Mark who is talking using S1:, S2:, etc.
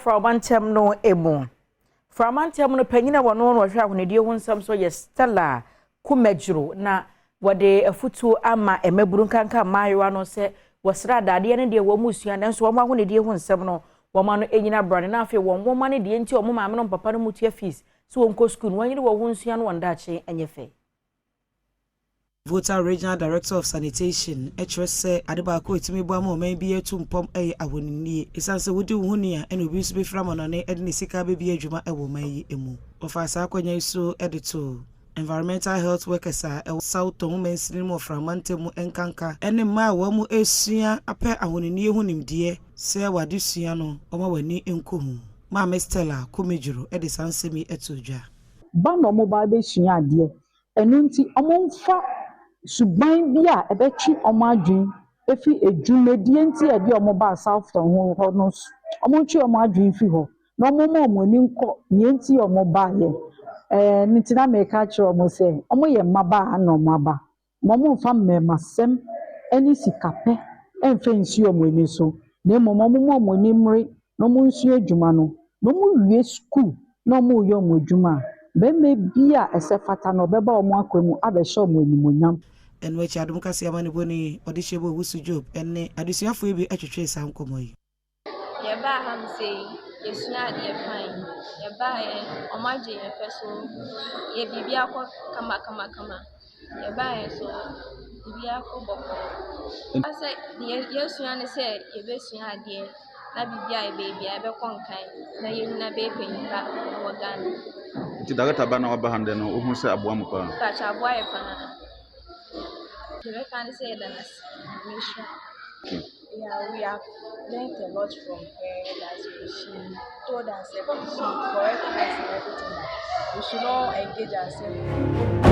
S1: Frama no mu. Frama ntam no panyin a wɔno no wɔhwɛ ahonidie ho nsɛm so yɛ Stella Kumadzro, na wɔde afutuo ama mmabunu, nkanka mmaayewa no, sɛ wɔsrɛ adadeɛ no deɛ wɔn mu sua, nanso wɔn ahonidie ho nsɛm no wɔn ano nyina brane, na afei wɔn nwoma no deɛ nti wɔn maame no papa no mu tua fees so wɔn kɔ sukuu no, wɔn nyere wɔn ho nsua no, wɔn daakye nyɛ fɛ.
S2: Volta Regional Director of Sanitation kyerɛ sɛ ade baako a ɛtumi boa ma ɔman bi atu mpɔm yɛ ahonidie, ɛsiane sɛ wodi wo ho ni a, ɛna obi nso bɛfiri amanɔne de ne sika bɛbi adwuma wɔ ɔman yi mu. Wɔfa saa akonnwa yi so de to environmental health workers a ɛwɔ South Tongu mansini mu wɔ Frama ntam mu, nkanka ne mmaa a wɔn mu esua apɛ ahonidie ho nimdeɛ, sɛ wɔade sua no wɔma w'ani nkɔ ho. Maame Stella Komedwuro de saa nsɛm yi to dwa.
S3: Ba na ɔmo ba abɛsua adeɛ, ɛno nti ɔmo mfa suban bi a ɛbɛtwe ɔmo adwene efi edwumadie nti a ɛde ɔmo baa South Tongu hɔ no so. Ɔmo ntwe ɔmo adwene fi hɔ na ɔmo ma ɔmo ani nkɔ nea nti a ɔmo baayɛ ne nti. Na mɛka kyerɛ ɔmo sɛ ɔmo yɛ mmabaa na ɔmo aba ma ɔmo mfa mmɛɛmasɛm ɛne sikapɛ ɛmfa nsi ɔmo ani so, na mmom ɔmo ma ɔmo ani mmere na ɔmo nsua adwuma no, na ɔmo wie sukuu na ɔmo reyɛ ɔmo adwuma a, bɛrima bi a ɛsɛ fata na ɔbɛba ɔmo akwan mu abɛhyɛ ɔmo animuonyam.
S2: Ɛno akyi, Adom Kaseɛ ama ne bɔne ɔde hyɛ bɔ Owusu Job ne adesuafoɔ bi atwitwe saa nkɔmmɔ yi.
S4: Yɛbaa ha no sɛ yɛsua adeɛ fine. Yɛbaeɛ, ɔmo agye yɛn fɛ so, yɛ biribi akɔ kama kama kama. Yɛbaeɛ so biribi akɔ bɔkɔɔ. Sɛ deɛ yɛsua ne sɛ yɛbɛsua adeɛ na biribi a yɛbɛyɛ biara yɛbɛkɔ nkan na yɛn nyinaa bɛyɛ panyin pa wɔ Ghana.
S5: Nti director ba na waba ha ndɛ no, wohu sɛ aboa mo paa?
S4: Mpakyɛ, aboa yɛ paa. Yɛbɛka ne sɛ yɛda no ase. Nyame nhyira.
S6: Yeah, we have learned a lot from her. That she told us, she corrected us and everything, that we should not engage ourselves.